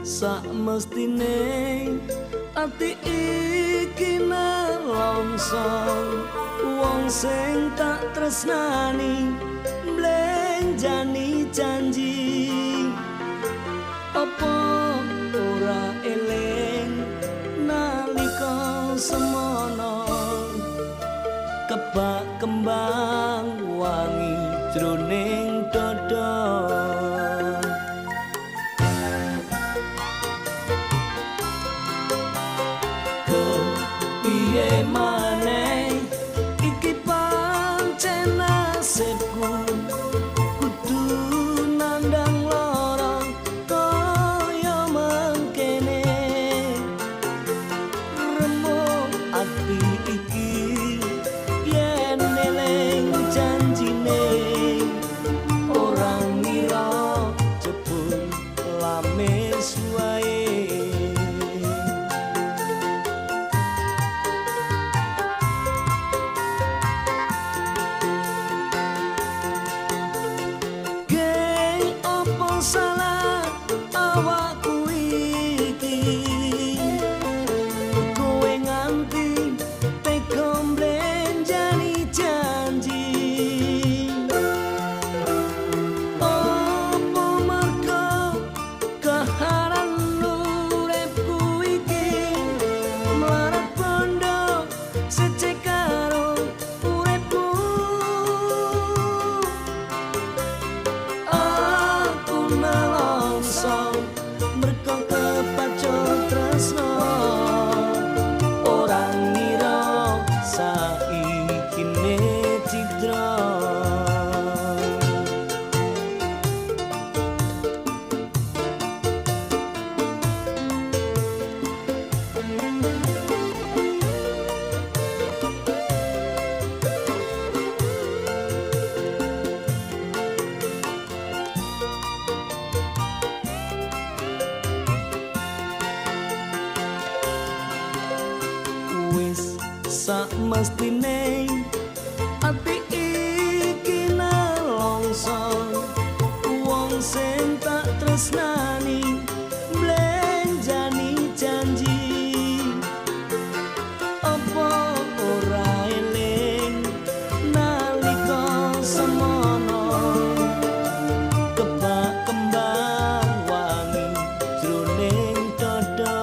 Sak mestine ati iki nelongso, wong sing tak tresnani mblenjani janji. Apa ora eling nalika semono kebak kembang wangi jroning dada. Piye maneh iki pancen nasibku, kudu nandang lara kaya mengkene. Remuk ati iki yen eling janjine, ora ngira jebul lamis wae. Salah awakku iki, kowe nganti tega mblenjani janji. Apa mergo kahanan uripku iki mlarat bondo secek karo uripku. Mergo kepacut tresno, ora ngira saikine cidra. Wis sak mestine ati iki nelongso, wong sing tak tresnani mblenjani janji. Apa ora eling nalika semono kebak kembang wangi jroning dada.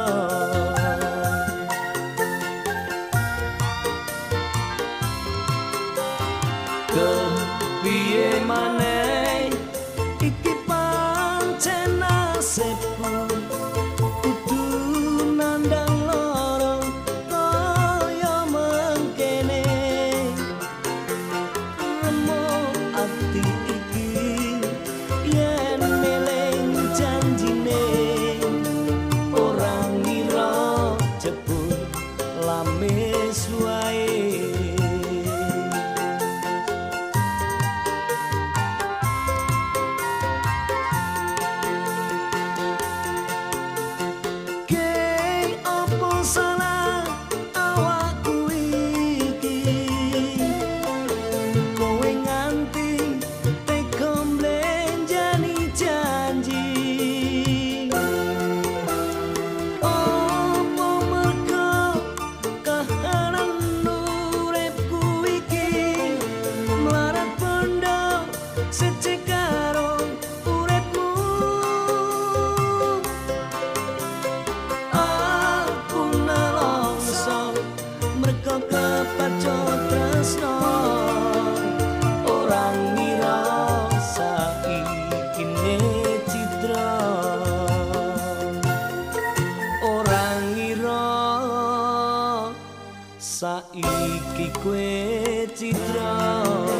Saiki kowe cidra.